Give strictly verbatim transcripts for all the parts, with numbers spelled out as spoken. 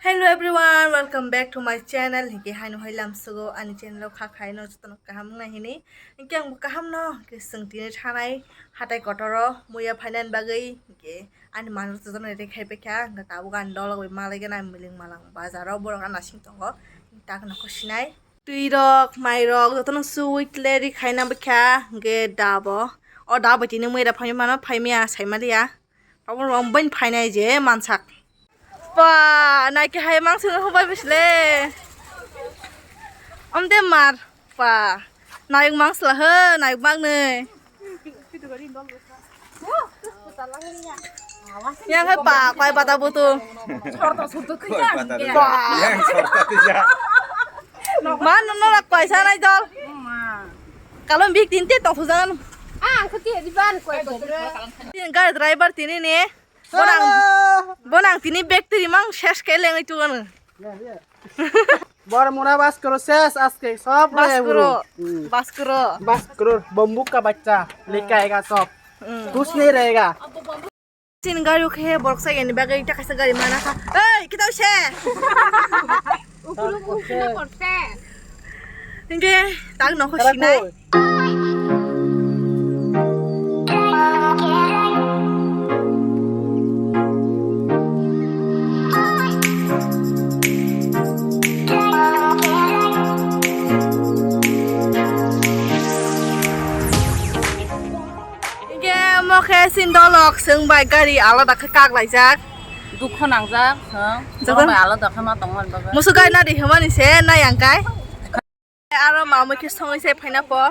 Hello everyone, welcome back to my channel. Hingke haino hai lamsugo ani channel o kha khaino jotono kaham wngna hini. Hingke ang bo kaham no, hingke chwng tini thanai hatai kotoro muya phainani bagwi, hingke ani manwi jotono ready khai paikha, hingke tabuk ani dolo bai malai gana miling malang bazar o borok ani nasing tongo, tak nokho sinai. Twi rok, mai rok jotono sui kle ri khaina bwkha, hingke dabo. O dabo tini muya da phai mano, phai maya sai maliya. Abo rong bai phainai je mansak. Pa, naike hai mangsa no bai bisle. Amde mar, pa. Nayuk mangsla he, nayuk magnai. Yang hai pa, koi bata butu. Koi bata butu. Yang sorta tija. Ma, no, no, koi sa nai dol. Kalon bik tin te tong thujan. Ah, ang khuti di ban koi bata. Tin gari driver tini ne. Bonang, bonang tini bag tiri mang ses ke lengwi tuan. Bor mura bas kuro ses aske sob. Bas kuro, bas kuro. Bas kuro, bambuk ka bachcha, lekha aega sob. Kuch nahi rahega. Chin gari khe borok sa yani bagwi ta kaisa gari mana kha. Ei, kita se. Ukulu ukulu korte. Hingke tak nokho sinai. Hingke omo khe chini dolok chwng bai gari alada khe kak laijak. Dukho nangjak, chwng. Joto bai alada khe ma tongmani bagwi. Musu gari nadi hwnmani se nai ang kai. Aro mamui khe songwi se phaina po.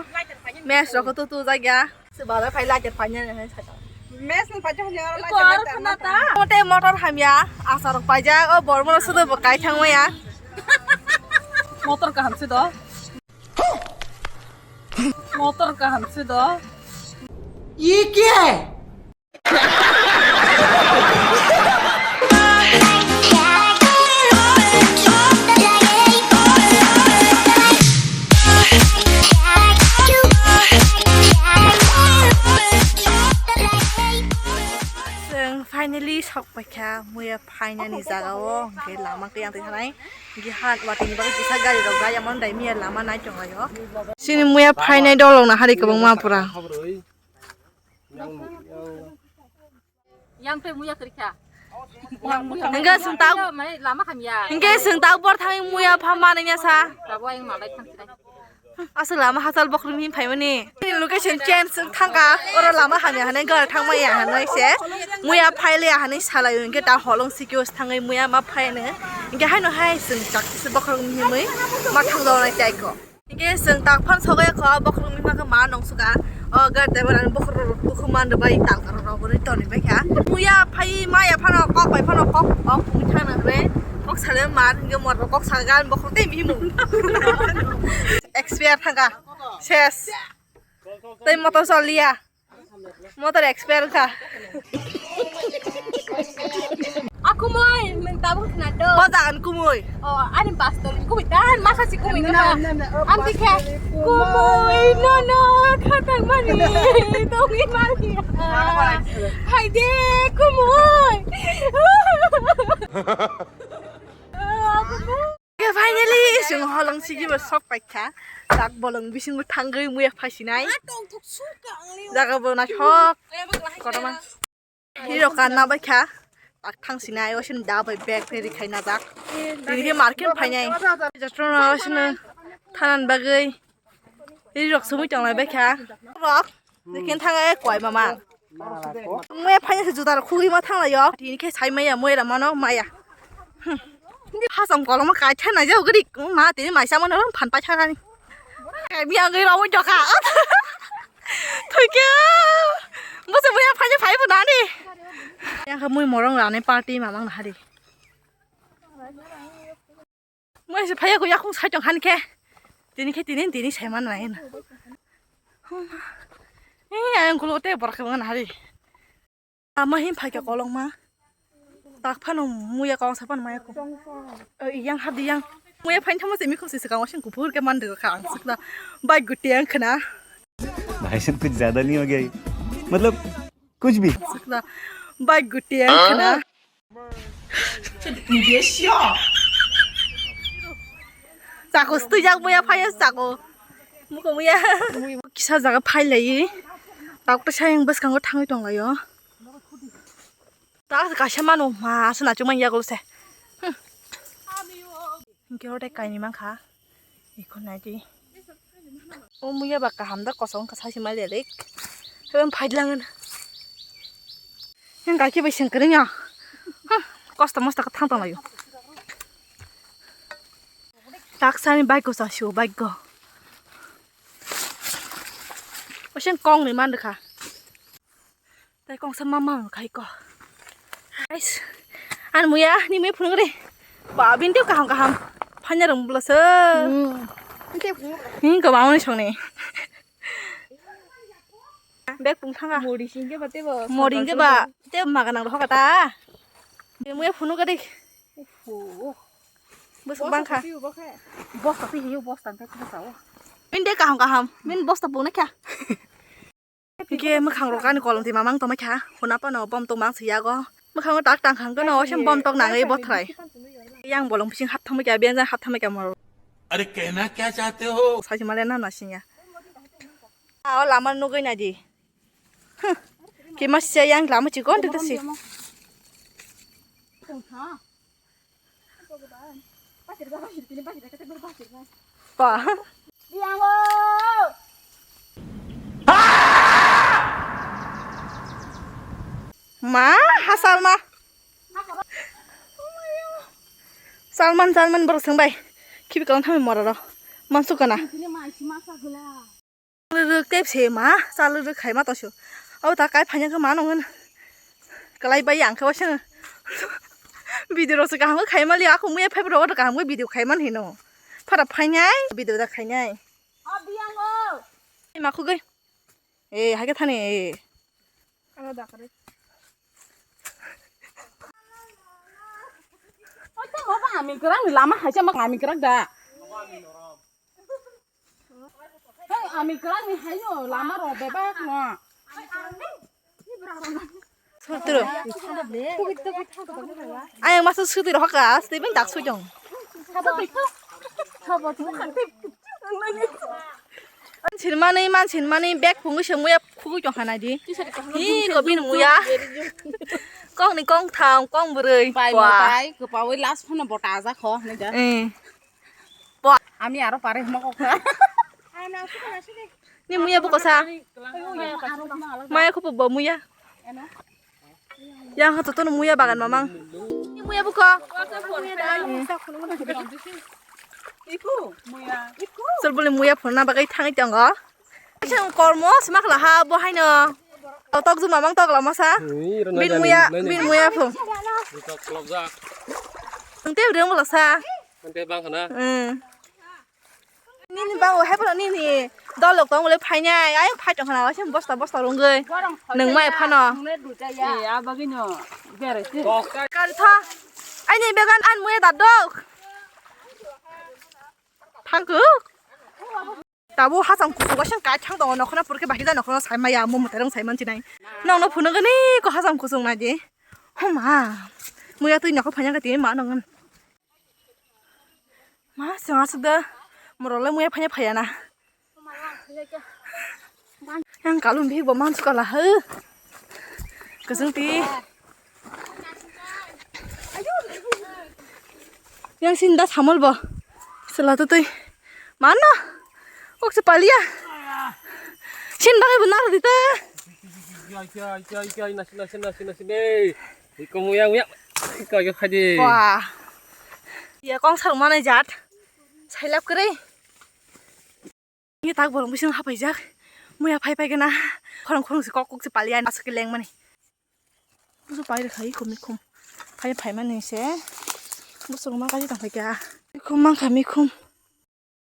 Mes rok tu tu jagya. Se bazar phai lager phaina ne hai saka. Mes ni phaja hanya aro lager. Mote motor hamya. Asa rok paijak. O bor moro sudo bo kai thang maya. Motor kaham se do. Motor kaham se do. Ye kya hai? Chwng finally sok paikha muya phainani jaga o, hingke lama khe yang thanai, hingke han watini bagwi kisa gari rok gaya mon dai miya lama nai tonglaio. Chini muya phainai dolong na hari kwbangma pura. Yang tei muya kwrwikha. Yang muya. Hingke chwng tak. Mai lama hamya. Hingke chwng tak bor thangwi muya pha mananya sa. Tabo yang malai thang sinai. Aswk lama hachal bokhorok him phaimani. Location change wng thangkha. Oro lama hamya hwnwi gari thangmaya hwnwi se. Muya phaile hwnwi salai hingke ta holong sikio thangwi muya ma phaine. Hingke haino hai chwng tak bokhorok himwi ma thangjawnai tei ko. Hingke chwng tak phano sogwi kho, bokhorok ni phano ma nong suka. O gari driver ani bokhorok rok dukhu man rwbai tal karo rok boni toni bai kha. Muya phai maya phano kok bai phano kok kok bui thang nang re. Kok sale mar hingke mor kok saga bokhorok tei mihimu. Expire thangka. Ses. Tei motor choliya. Motor expert kha. Akumoi, mung tabuk khna do. O jagan kumoi. O, ani pastor kumoi tan, masa si kumoi na, na, na, na, o, ang pastor dikhe. Kumoi, no, no, khatang mani, tongwi mani. Hai de, kumoi. Ke finally, chwng holong sigi bo sok paikha. Tak bolong bisingo thangwi muya phaisinai. Jaga bo naithok. Kotorma. Hero ka na baikha. Tak thangsinai, osin da bai bag ready khai najak. Tini khe market phainai. Jotono osin thanan bagwi. Ri rok sumui tonglai bai kha. Rok, lekin thang e koi mama. Mui phai se juda rok khugui ma thang lai yo. Tini khe sai maya, mui ra mano maya. Hmm. Hasam kolom kai thai nai jau gri ma tini mai sa mano phan pai thang ani. Kai mi ang gri ro jokha. Thoi khe. Bo se mui phai phai bo nani. Yang kha mui morong rane party mamang na hari. Mui se phaiya ko yakung sai tong han khe. Tini khe tini, tini sai man nai na. Hum. Eh, ayang kulo te borak khe ngan hari. Ama him phai khe kolong ma. Tak phano muya kong sa pan maya ko. Eh, yang hadi yang. Muya phain thamo se mi ko se kang wasing kuphur khe man de kha ang sukna. Bai guti ang khna. भाई साहब कुछ ज्यादा नहीं हो गया ये? मतलब कुछ भी। Sukna. Bai guti ang khna. Chako stui jak muya phai chako. Muko muya. Kisa jaga phai lai. Tak ta sayang bwskango thangwi tong laio. Tak kaisa mano ma aswna chumai yago se. Hwnkhe oro tei kainwi mankha. Eko naidi. O muya ba kaham da kosong wngkha saisi mali rik. Heben phaidlang. Yang kaki bai sengkring ya. Kosto mosto khe thang tong laio. Taksani bike ko chasio bike ko. Osen kong ni man kha. Tai kongsa mama khai ko. Guys, an muya ni me phunung re. Ba bin teo kaham kaham. Phanya rong bula se. Hmm. Ni ko ba ni song ni. Bek pung thanga. Mori sing ke ba te ba. Mori ke ba te maga nang roh kata. Ni muya phunung ka de. Oho. Bos bang kha. Bosta pi hiu bosta ka kha sao. Bin de kaham kaham. Min bosta pung na kya. Hingke mwkhang rok ani kolom twi mamang tongma kha, huna phano bom tongma ang si yago. Mwkhango tak tang khang khe no, oisem bom tok nangwi bothrai. Yang bolong bising hap thangma kha, biyang jang hap thangma kha moro. अरे कहना क्या चाहते हो? Saisi male na na sinya. A o lama nugwi nai di. Huh. Kima siya yang lama chikon tete si. Pa. Ma, ha Salma. Salman, Salman borok sengbai. Khibi kalang thami mora ro. Mansu kana. Rwk tei se ma, cha rwk rwk khai ma tongsu. Abo ta kai phanya khe ma nong hwn. Kalai bai ang khe waisa. Video rok se kaham khe khai mali, ako muya phai rok kaham khe video khai man hino. Phara phainai, video da khainai. Ma khugui. Eh, hai khe thani, eh. Ano da kare. Oi, tamo ba ami kerang lama hai sama ami kerang da. Hey, ami kerang ni hayo lama ro bebak no. Sutro. Ayang masa sutro hoka, Steven tak sujong. Sabo tu kan tip. Mansin mani, mansin mani bag phungwi se muya khugwi tong hana di. Hi ko bin muya. Kong ni kong tham, kong bwrwi. Pai mo pai, ko pawi last phone bota aja kho, ne da. Eh. Ami aro pare hwnba kok kha. Ni muya buko sa. Maya khupu bo muya. Yang ha toto muya bagan mamang. Ni muya buko. Sol bole muya phonna bagai thangwi tongo. Isang kormo sima khala ha bo haino. Tok juma mang tok lama sa. Bin muya, bin muya phu. Ang te reng bala sa. Ante bang khana. Hmm. Nini bang o hai phano nini dolok tong le phainai. Ayang phai tong khana, waisa bosta bosta rungwi. Nung mai phano. Eh, a bagwi no. Bere si. Kari tha. Aini began an muya dadok. Thangku. Tabo hasam kusugo seng kai thang tongo nokhona purke bahida nokhona saimaya mo muterong saiman chinai. Nongno phunugani ko hasam kusung naidi. Homa. Muya twi nokho phanya kati ma nongon. Ma seng asuk da. Morole muya phanya phayana. Yang kalum bhi bo man sukala he. Kusung ti. Yang sinda samol bo. Sela tu tui. Mana? Kok se palia. Sinda ke benar di te. Iko muya muya. Iko yo khadi. Wah. Ya kong sar mana jat. Sailap kere. Ni tak bolong bising hapaijak. Muya phai phai gana. Khorong khorong se kok kok se palia na se leng mani. Busu pai rwkha iko mikhum. Phai phai mani se. Busu ma kaji tang phai kya. Mikhum mang kha mikhum.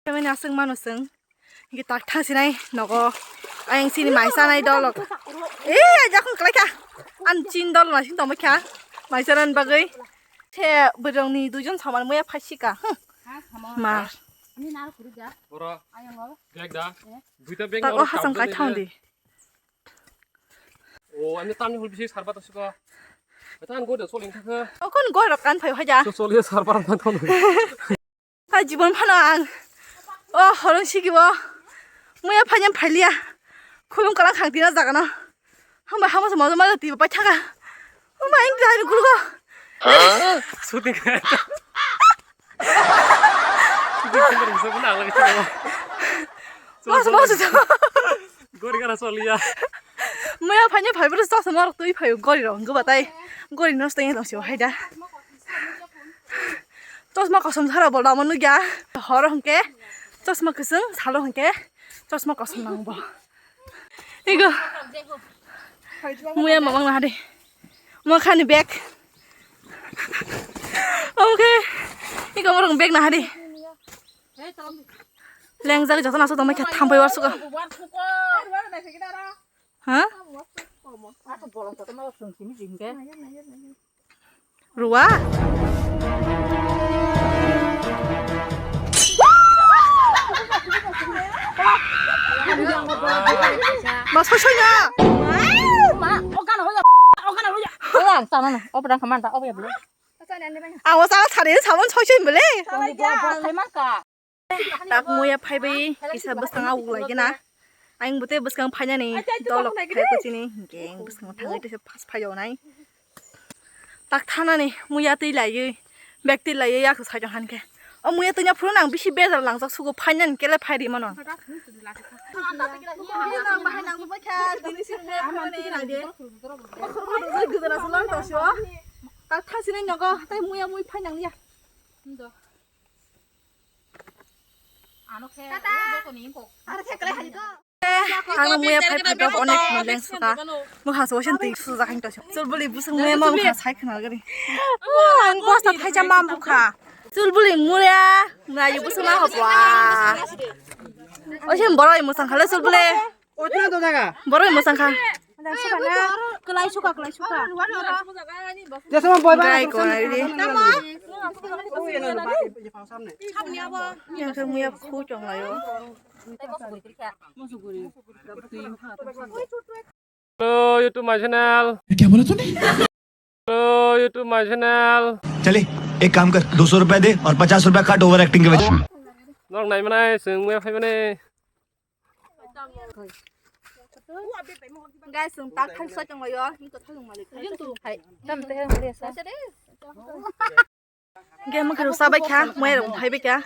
Phai mani aswk mano swng. Ngi tak thang sinai nogo. Ayang sini mai sanai dolok. Eh, ajakun kalai kha. An chin dol ma sing tong kha. Mai sanan bagwi. Se bwrwng ni duijon saman muya phai sika. Hm. Ma. Boro. Bag da. Duita bag. Tak o hasam kai thang di. O, ani tamni hul bisi sarbat asiko. Tan go de soling thakha. Okon go rok kan phai haja. So soliya sar param thang thang. Ta jibon phano ang. O horong sigi bo. Muya phanya phailia. Khulum kala khang tina jaga no. Hamba hama sama sama ti pai thaka. Hamba ing dai gulu go. Shooting. Shooting khana bisa pun ang lagi. Mas mas. Gori kana soliya. Muya phanya phai bro chosma rok twi phai gori rok go batai. Gori nos teng dong si hai da. Chosma kosom sara bol damo nugya. Horo hwnkhe chosma kwchwng, salo hwnkhe chosma kosom nang bo. Igo. Muya mamang na hadi. Mo khani bag. Oke. Igo morong bag na hadi. Lengjak joto naso tongma khe thampai warsugo. Ha? Rua? Ma soi soi na. Ma, o gana hoya, o gana hoya. Ola, sana na, o pran kaman ta, o ya bro. Ang o sana sari sabon soi soi bole. Tak muya phaibai kisa bwskango uglai gena. Ang bwtwi bwskango phainani dolok khai kuchini hinkhe ang bwskango thangwi tesa phas phaijawnai. Tak thanani muya twi laiwi bag twi laiwi yak sai tong hankhe. O muya twi phuru nang bisi bejal langjak sugo phainani kele phai ri mano. Tak thasini nogo tai muya mui phainang ya. Ano khe, joto ni ko. Ano khe kle hai ko. Ano muya phai phai dok onek no leng suka. Mo haso sen twi suja khain to. Chulbuli busung muya mo kha sai khna gari. Ang bosta thai cha mam bukha. Chulbuli muya na yu busung ma hopwa. O sen boroi musang khale chulbuli. Boroi musang kha. Kwlai suka, kwlai suka. Gai kwlai ri. Yang khe muya khu chong laio. Hello, YouTube my channel. ये क्या बोला तूने? Hello, YouTube my channel. चले, एक काम कर, दो सौ रुपए दे और पचास रुपए काट ओवर एक्टिंग के वजह से। Norok nai manai, chwng muya phai mani. Guys, chwng tak thang soi tong laio, ni to thang malik. Hai, tam te hai malik sa. Ge mo kero sabai kha, muya rok phai bai kha.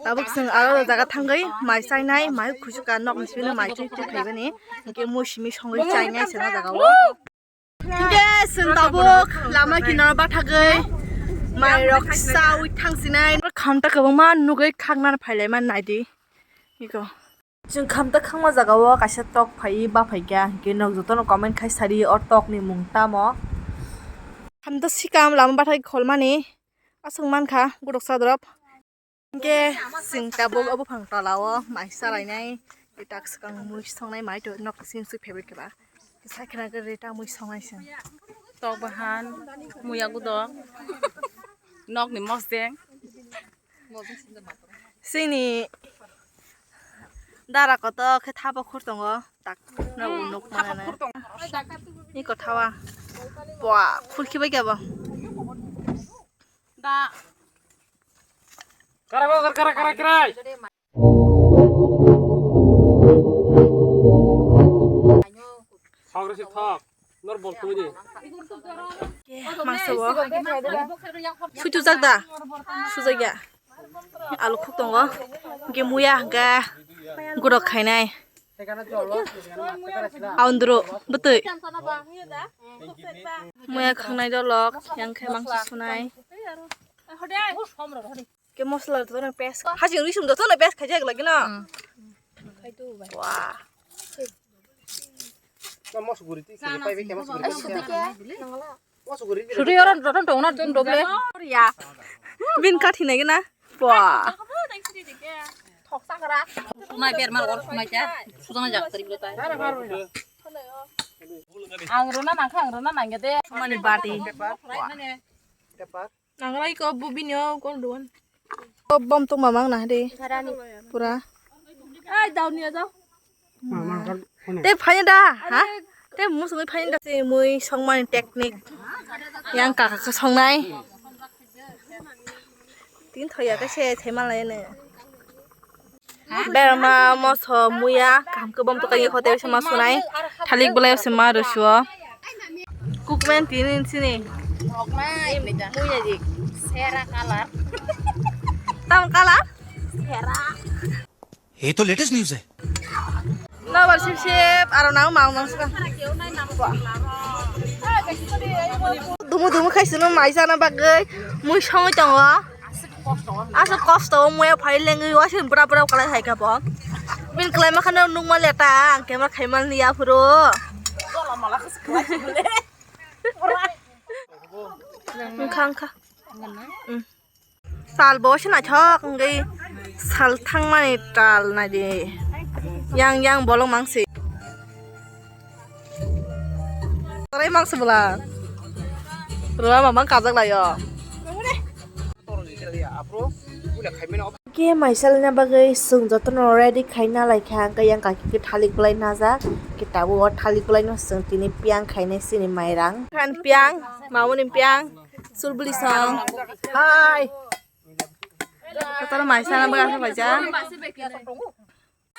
Tabuk chwng aro jaga thangwi mai chainai, mai khusuka nok ni simi mai twi twi phai bani. Ge mo simi songwi chainai se na jaga o. Hingke chwng tabuk lama kinaro bathagwi mairok chawi thangsinai. Khamta kwbangma nugwi khaknani phailaima naidi. Iko. Chwng khamta khangma jagao kaisa tok phaiwi baphaikha, hingke nok jotono comment khai sadi o tokni mung tamo. Khamta sikam lama bathai kholmani aswk mankha, godok sadrop. Hingke chwng tabuk o buphang tola o mai chalainai, tak swkang mui songnai mai to nok sing sui favorite khe ba. Sai khna gari ta mui songnai chwng. Tok bahan, muya gudok, nok ni mosdeng. Chini dara koto khe thapa khur tongo, tak no nuk mana na. Ni kothawa. Bua, khur khibai khe bo. Da. Kara, kara, kara, kara, kara. Thok resi thok. Nor bol tui di. Mangsa bo. Sutu jak da. Sujak ya. Alu khuk tongo. Ge muya hangka. Gurok khainai. Aundro bwtwi. Muya khangnai dolok, yang khe mangsa sunai. Ke masala to na pes. Hajing risum to na pes khaijak lagi na. Wah. Suri orang roton tong na ton doble. Ya. Bin kathi nai na. Wah. Mai ber mar or mai cha. Sujana jak tari bata. Ang rona nang kha, ang rona nang de. Mani bati. Nang rai ko bu bini o kon duan. Ko bom tong mamang na de. Pura. Ai daun ni aja. Te phai da, ha? Te musungwi phaini da se mui songmani technique. Yang kaka khe songnai. Tin thoya khe se thaimanlaino. Berma moso muya kaham khe bom tokai khe hotel se ma sunai. Thalik belai se ma rwsuo. Cookman tini sini. Muya di sera color. Tam color? Sera. ये तो latest news है। Nabar sip sip, aro nang mang mang suka. Dumu dumu khai sunu mai sana bagwi, mui songwi tongo. Aswk kosto o muya phai lengwi, wasin bra bra kwlai hai kha bo. Bini kwlai ma khano nukma leta, ang camera khai man liya phuru. Wngkha, wngkha. Mm. Sal bo se naithok wngwi sal thangmani tal naidi. Yang yang bolong mangsi. Torai mangsi bwla. Rwma mang kajak laio. Khe maisalna bagwi chwng jotono ready khaina laikha, hwnkhe yang kaki khe thalik belai najak, khe tabuk o thalik belai no chwng tini piyang khainai chini mairang. Khan piyang, mamuni piyang. Sulbuli song. Hai. Kotor mai sana baga sa baja.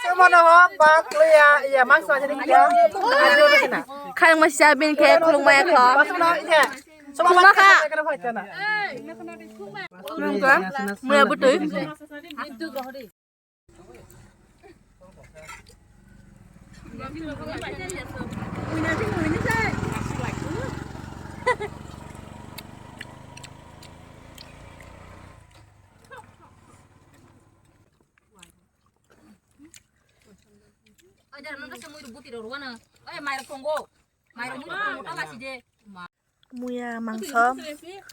Semana ho, pak, ya, ya, mang sa jadi ya. Khang ma sa bin khe khulung maya kho. Khulung ma kha. Nungka, muya butui. Muya mangso.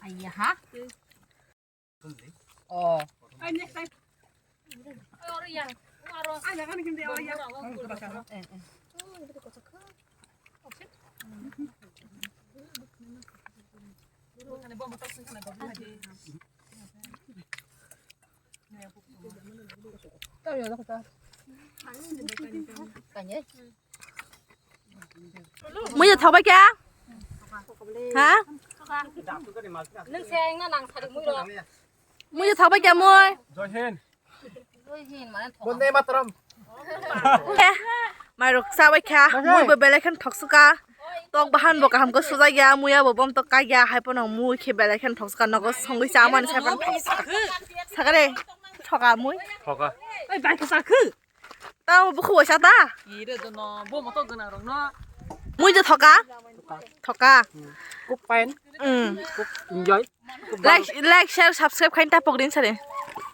Ayya ha. Oh. Muya thobai kya? Ha? Muya thobai kya mui? Jai Hind. Bonde Mataram. Eh, mairok chabai kha, mui bo belai khen thoksuka. Tok bahan bo kaham khe sujak ya, muya bo bom tok kak ya, hai pono mui khe belai khen thoksuka, nogo songwi cha mani sai pono thoksuka. Sakare, thoka mui. Thoka. Oi, bai khe sakhu. Ta bo khu waisa ta? Ire do no, bo moto gana rong no. Mui je thoka? Thoka. Kuk pain. Mm. Kuk enjoy. Like, like, share, subscribe khain ta pokdin sare.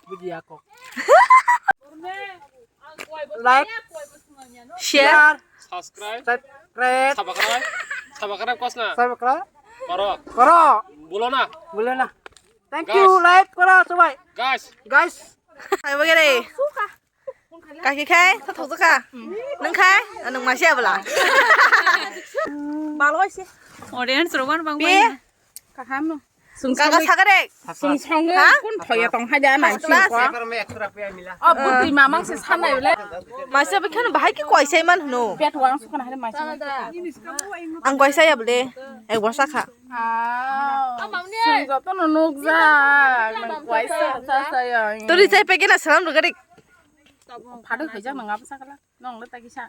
Bujiya kok. Like, share, subscribe, subscribe, sabakrai, sabakrai kosna, sabakrai, koro, koro, bulona, bulona. Thank you, like koro sobai. Guys. Guys. Hai bagere. Kaki khai, ta thok ka. Nung khai, nung masi abla. Baloi se. Audience roban bang. Kaham no. Kaka sakare. Sungsong kun thoya tong haja nang sing kwa. Oh, budi mamang se sanai le. Masa bikhan bahai ki koisai man hno. Pet wang sukhan hare masa. Ang koisai abde. Ek borsa kha. Sung joto no nukja. Nang koisai sa sa ya. Turi chai pegena salam rugari. Phadok hoijak nang apa sakala. Nong le tagi sa.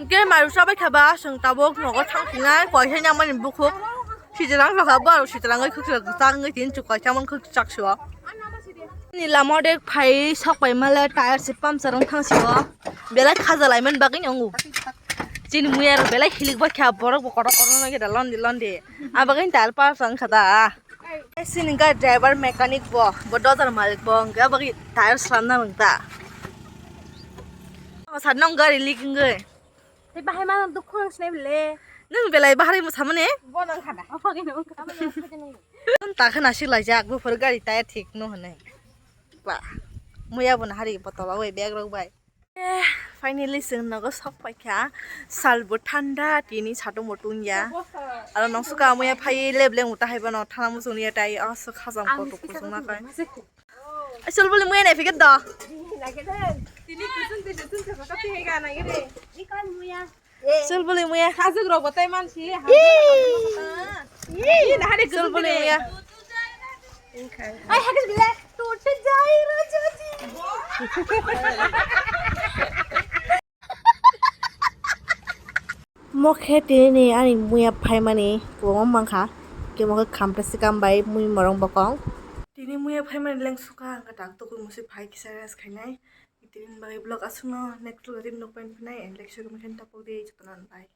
Hingke mairusa bai kha ba, chwng tabuk nogo thang thinai, koisa nangmani bukhuk. Sijrang kha ba, aro sijrang oi khuksa kwchang oi tin chuk koisa man khuk chak sio. Ni lama de phai sok pai male tyre se puncture wng thang sio. Belai khaja lai man bagwi nongo. Chini muya rok belai hilik ba kha, borok bo kotor kotor no khe da londi londi. Abagwi tal pa sang kha da. Sini ga driver mechanic bo, bo dojar malik bo, ga bagwi tire slam na mung ta. O sat nong gari leak wngwi. Tei bahai ma dukhu wng sinai bele. Nung belai bahai mo samane? Bo nang kha da. Nung ta khana sik lai jak, bo phor gari tire thik no hwnwi. Ba, muya bo na hari botol bai, bag rok bai. Eh, finally chwng nogo sok paikha. Sal bo thanda, tini satung bo tungya. Aro nong suka muya phai leb leng uta hai bono thana muchung ya tai, oh, so khajam kotok kuchung na kai. Ai, chul buli muya nai phikit do. Tini kuchung tini kuchung se kota phai ga na gede. Chul buli muya. Khajwk rok bo tai man si. Ih, na hari chul buli muya. Ai, hagis bile. Tote jai raja ji. Mo khe tini ni ani muya phaimani kwbangma mankha. Khe mo khe khamta sikam bai mui morong bokong. Tini muya phaimani leng suka ang tak tukui musi phai kisa rest khainai. Tini bagwi vlog aswkno next vlog o tini nokpai nukphinai and like share comment khe tapok di jotono bye.